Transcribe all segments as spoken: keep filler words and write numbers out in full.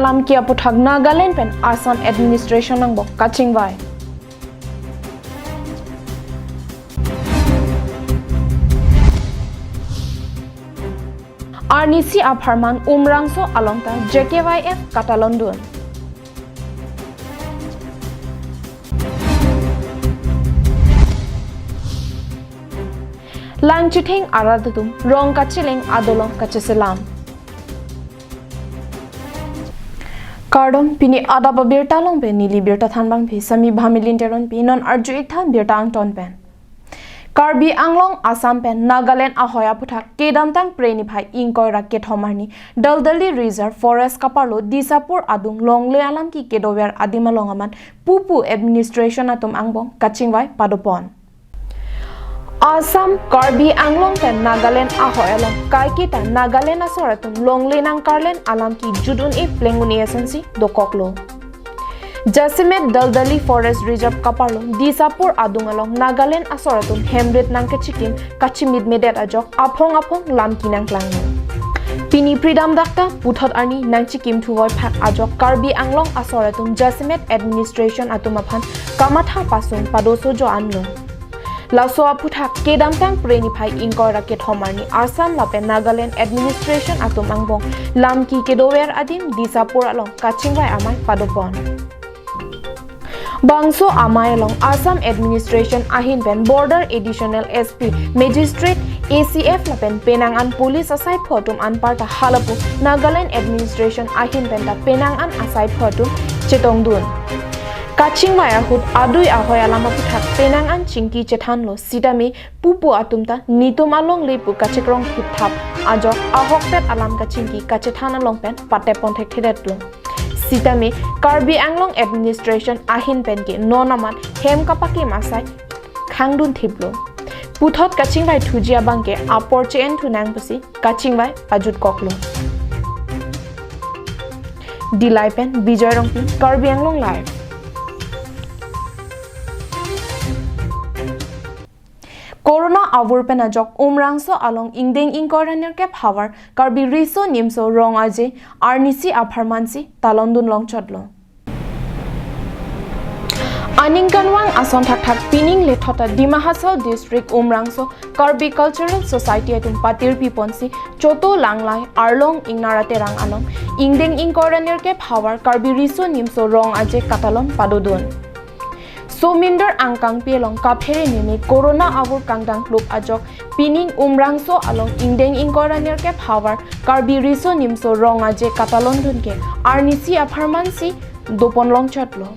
Lamki aputhak Nagaland pen Assam administration angbong kachingvai. Arnisi apharman Umrangso along ta J K Y F katalondun. Langchithing arat atum rong kacheleng adolong kacheselam. Kardom, pini adap abirta along pen neli birta thanbangpi Sami Bhamilin Teronpi. Non arju-ik tha birta angton pen. Karbi Anglong, Assam pen Nagaland ahoi aputhak kedamtang Phre niphai ingkoi ra kethom arni Daldali Reserve Forest kaparlo Disapur adung longle alamki kedover adim along aman pupu administration atum angbong kachingvai padopon. Assam, Karbi Anglong pen Nagaland ahoi along kaiketa Nagaland asor atum longle nangkarlen alamki jut un-e pleng un-e asonsi dokoklo. Jasemet Daldali Forest Reserve kaparlo Disapur adung along Nagaland asor atum hemrit nangkechikim kachimitmedet ajok aphong aphong lamki nangklanglo. Pini pridamdak ta puthot arni nangchikim thuvoi phak ajok Karbi Anglong asor atum jasemet administration atum aphan kamatha pasung padoso jo-anlo. Laso aputhak kedamtang Phre niphai ingkoi ra kethom arni Assam lapen Nagaland administration atum angbong lamki kedover adim Disapur along kachingvai amei padopon. Bangso amei along Assam administration ahin pen Border Additional S P, Magistrate, A C F lapen penang an police asaipho atum anparta halapu Nagaland administration ahin pen ta penang an asaipho atum chetongdun. Kachingvai ahut adui ahoi alam aputhak penang an chingki chethanlo sitame pupu atum ta netum alongle pu kachekrong thipthap ajok ahokpet alam kachingki kachethan along pen patepon thekthedetlo. Sitame Karbi Anglong administration ahin pen ke non amat hem kapakim asai khangdun thiplo. Puthot kachingvai thuji abang ke apor che-en thunang pusi kachingvai pajutkoklo. Dillai pen Bijoy Rongpi, Karbi Anglong Live. Corona avur pen ajok Umrangso along ingdeng ingkoi ra nerkep havar Karbi Riso Nimso Rong Aje arnisi apharmansi talondun longchotlo. Aningkanvang ason thakthak pining lethot ta Dima Hasao District Umrangso Karbi Cultural Society atum patirpi ponsi Choto Langlai Arlong Ingnar Aterang along ingdeng ingkoi ra nerkep havar Karbi Riso Nimso Rong Aje katalon padodun. Somindar angkangpi along kaphere meme Corona avur kangdang klup ajok pining Umrangso along ingdeng ingkoi ra nerkep havar Karbi Riso Nimso Rong Aje katalondun ke arnisi apharmansi dopon longchotlo.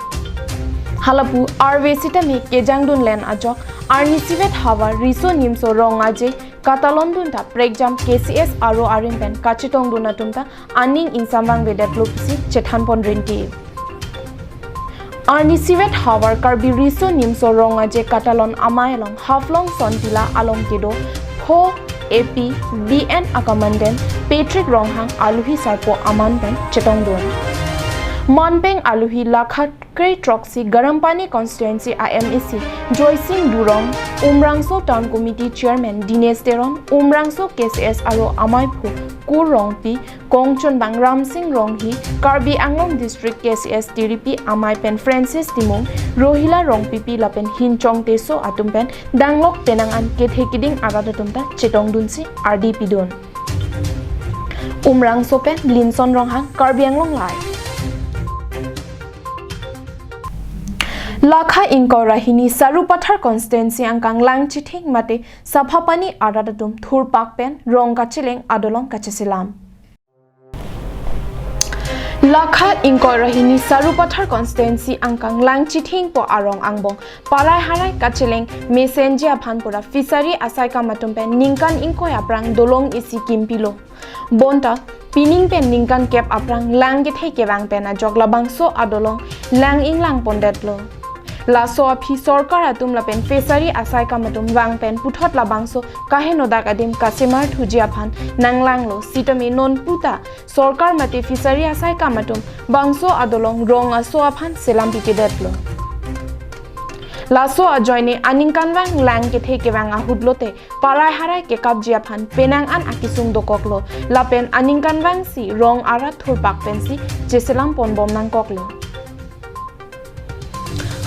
Halapu arve sitame kejangdun len ajok arnisivet havar Riso Nimso Rong Aje katalondun ta prekjam K C S aro arim pen kachetongdun atum ta aning ingsamvangvedetlo pusi chethanpon rinti. Arnisivet havar Karbi Riso Nimso Rong Aje katalon amei along Haflong Sontila along kedo pho A P B N a commandant Patrick Ronghang aluhi sarpo aman pen chetongdun. Manpeng aluhi lakha kre throksi Garampani constituency a M A C Joysing Durong, Umrangso Town Committee Chairman Dinesh Teron, Umrangso K C S aro ameiphu Kur Rongpi, kongchunbang Ramsing Ronghi, Karbi Anglong District K C S tiripi amei pen Francis Timung, Rohila Rongpipi lapen Hinchong Teso atum pen danglok penang an kethe kiding arat atum ta chetongdunsi ardi pidun. Umrangso pen Linson Ronghang, Karbi Anglong Live. Lakha ingkoi ra hini Sarupathar constituency angkang Langchithing mate Saphapani arat atum thurpak pen rong kacheleng adolong kacheselam. Lakha ingkoi ra hini Sarupathar constituency angkang Langchithing pu arong angbong parai harai kacheleng mesenji aphan pura fishery asaikam atum pen ningkan ingkoi aphrang dolong isi kimpilo. Bonta pining pen ningkan kep aphrang lang kethe kevang pen ajok labangso adolong lang inglang pondetlo. Laso aphi sorkar atum lapen fishery asaikam atum vang pen puthot labangso kahenodak adim kasemar thuji aphan nanglanglo sitame non puta sorkar mate fishery asaikam atum bangso adolong rong aso aphan selam pipedetlo. Laso ajoine aningkanvang lang kethe kevang ahut lote parai harai kekapji aphan penang an akesung dokoklo, lapen aningkanvangsi rong arat thurpak pensi cheselam ponbom nangkoklo.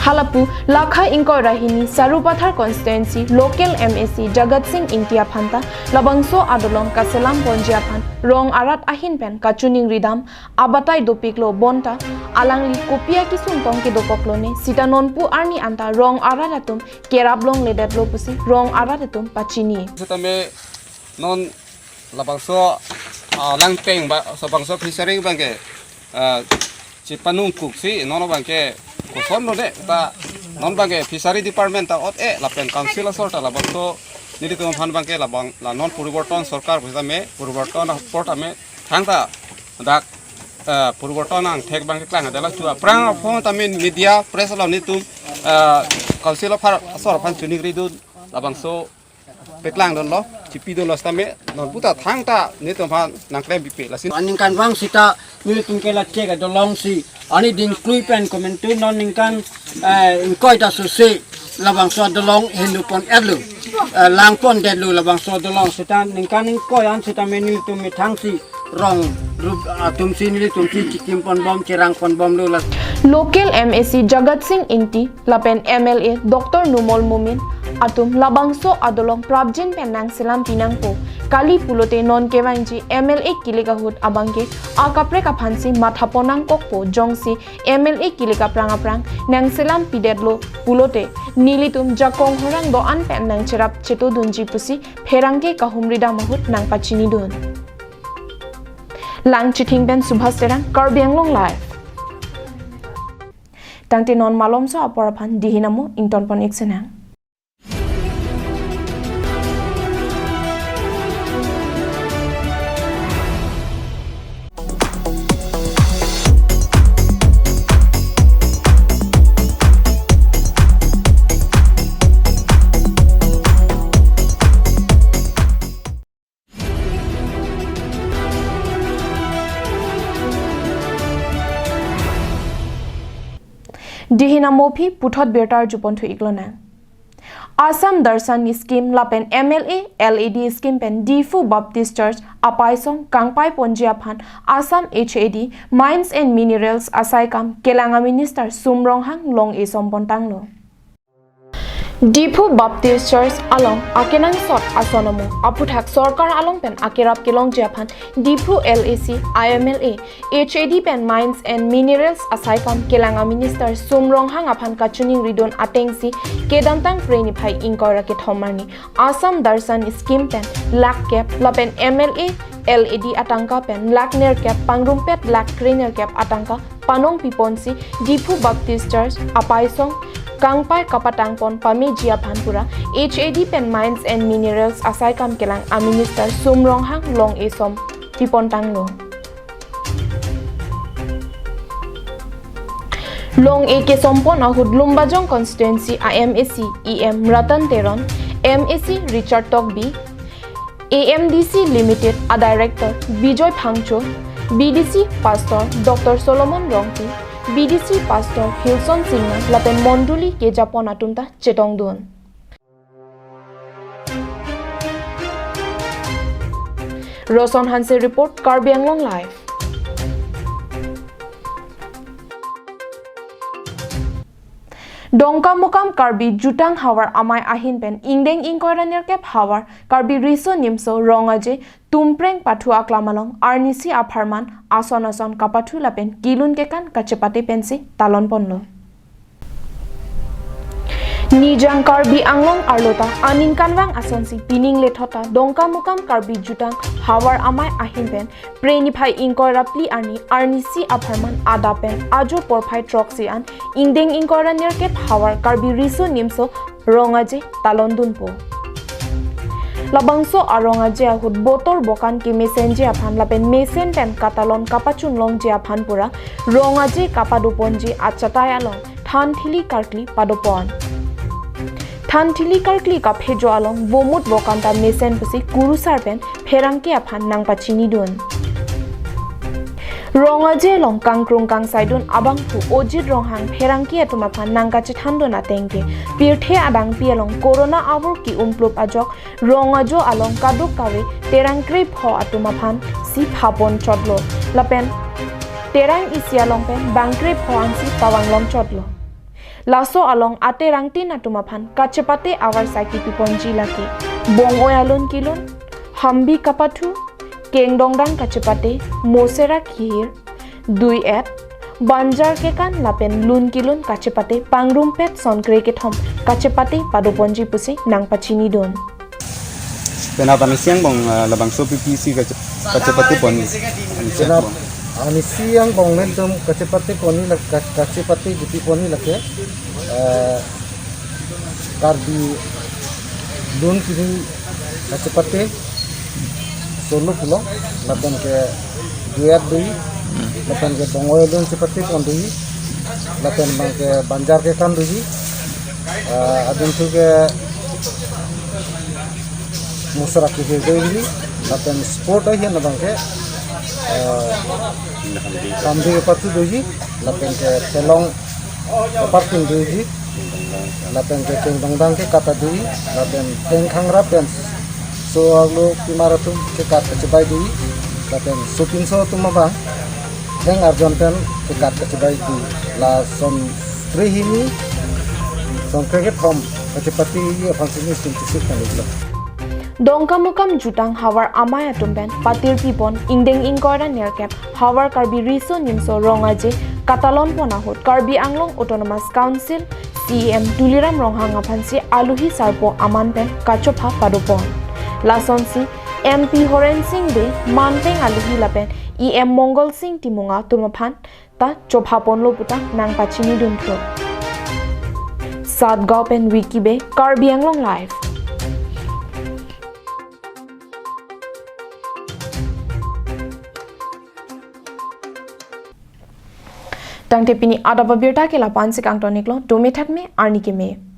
Halapu, lakha ingkoi ra hini Sarupathar constituency local M A C Jagat Sing Ingti aphanta labangso adolong kaselam ponji aphan rong arat ahin pen kachiningri dam abatai dopiklo bonta, alangli kopi akesung tong kedokoklo ne sita nonpu arni anta rong arat atum kerap longledetlo pusi rong arat atum pachini. Setame non labangso, ah, langpeng ba, so bangso fishery abangke, ah, chepanung kuksi, non abangke koson lo de, ta non abangke fishery department ta ot-e, lapen council asor ta labangso nelitum aphan abangke labang, la non poriborton sorkar pusitame, poriborton apor tame, thangta dak, ah, poriborton angthek abangke klang adala chua. Prang aphong tame media press along nelitum, ah, council aphan, asor aphan chiningridun labangso peklangdunlo, chipidunlo setame, non puta thangta nelitum aphan nangklem pipe. Lasi aningkanvang sita nelitum ke la chek adolongsi, ani dingklui pen komantu non ningkan, eh, ingkoi ta susi labangso adolong henu pon-etlo, eh, lang pondetlo labangso adolong sita ningkan ingkoi an sitame nelitum methangsi rong rup atumsi nelitumsi chikim ponbom cherang ponbomlo la. Local M A C Jagat Sing Ingti lapen M L A Doctor Numal Momin atum labangso adolong prapjin pen nangselam pinangpo kali pulote non kevangji M L A kilik ahut abangke akaprek aphansi matha pon nangkokpo, jongsi M L A kilik aphrang aphrang nangselam pidetlo pulote nelitum jakong horang do-an pen nangcherap chetodunji pusi pherangke kahumri dam ahut nangpachinidun. Langchithing pen Subhas Terang, Karbi Anglong Live. Tangte non malomso apor aphan dihin amo ingtonpon-ik sinang. Dihin amo aphi puthot birta arjuponthu-ik lonang. Assam Darshan Scheme lapen M L A L A D scheme pen Diphu Baptist Church apaisong kangpai ponji aphan Assam H A D, Mines and Minerals asaikam kelang a Minister Sum Ronghang long-e som pontanglo. Diphu Baptist Church along akenangsot ason amo aphuthak sorkar along pen akerap kelongji aphan Diphu L A C, I M L A, H A D pen Mines and Minerals asaikam kelang a Minister Sum Ronghang aphan kachiningridun atengsi kedamtang Phre niphai ingkoi ra kethom arni Assam Darshan Scheme pen lakh kep lapen M L A L A D atangka pen lakh nerkep pangrumpet lakh kre nerkep atangka panong piponsi Diphu Baptist Church apaisong kangpai kapatangpon pameji aphan pura H A D pen Mines and Minerals asaikam kelang a Minister Sum Ronghang long-e som pipontanglo. Long-e kesompon ahut Lumbajong constituency a M A C E M Ratan Teron, M A C Richard Tokbi, A M D C Limited a Director Bijoy Phangcho, B D C Pastor Doctor Solomon Rongpi, B D C Pastor Hilson Singma lapen mondoli kejapon atum ta chetongdun. Roson Hanse report, Karbi Anglong Live. Dongkamukam Karbi Jutang Havar Amei ahin pen ingdeng ingkoi ra nerkep Havar Karbi Riso Nimso Rong Aje Tumpreng pathu aklam along arnisi apharman ason ason kapathu lapen kelun kekan kachepate pensi talon ponlo. Nijang Karbi Anglong arlo ta aningkanvang asonsi pining lethot ta Dongkamukam Karbi Jutang Havar Amei ahin pen Phre niphai ingkoi ra phli arni arnisi apharman adap pen ajo porphai throksi an ingdeng ingkoi ra nerkep Havar Karbi Riso Nimso Rong Aje talondunpo. Labangso arong aje ahut botor bokan kemesenji aphan lapen mesen pen katalon kapachunlongji aphan pura rong aje kapadoponji achatai along than thili karkli padopon. Than thili karkli kaphejo along bomut bokan ta mesen pusi kurusar pen pherangke aphan nangpachinidun. Rong Aje along kangkrung kangsaidun abangphu Ojit Ronghang pherangke atum aphan nangkachethandun atengke, pirthe adangpi along corona avur ki-umplup ajok Rong Ajo along kadokave terang krepho atum aphan si phapon chotlo, lapen terang isi along pen bang krepho ansi pavanglong chotlo. Laso along aterangtin atum aphan kachepate avarsai kipiponji lake bong-oi alun kilun, hambi kapathu, kengdongdang kachepate, mosera kihir, dui-et, banjar kekan lapen lun kilun kachepate pangrumpet son krekethom kachepate padoponji pusi nangpachinidun. Penap anisi angbong, ah, labangso P P C kache-, kachepate pon. Anisi penap angbong. Anisi angbong netum kachepate pon la ka-, kachepate jipi pon lake, eh, Karbi lun kihir kachepate solo pulo, lapen ke dui-et dui, lapen ke bong-oi alun chepate pon dui, lapen bang ke banjar kekan dui, eh, adun thu ke mosera kihir dui, lapen sport ahin abang ke, eh, hambi kapathu dui, lapen ke thelong apartin dui, lapen ke kengdongdang kekat dui, lapen thengkhangra pen so-arlo pimar atum kekat kachebai dui, lapen sopinso atum abang theng arjon pen kekat kachebai dui, la son krehini, son krekethom kachepate aphan si netum chisik kan iklo. Dongkamukam jutang havar amei atum pen patirpipon ingdeng ingkoi ra nerkep havar Karbi Riso Nimso Rong Aje katalonpon ahut Karbi Anglong Autonomous Council C E M Tuliram Ronghang aphansi aluhi sarpo aman pen kachopha padopon. Lasonsi M P Horen Sing Bey, manteng aluhi lapen E M Mongal Sing Timung atum aphan ta chophaponlo puta nangpachinidun thu. Satgaon pen Vicky Bey, Karbi Anglong Live. Tangte pini adap abirta ke lapu-an si kangton iklo, dome thakme, arni keme.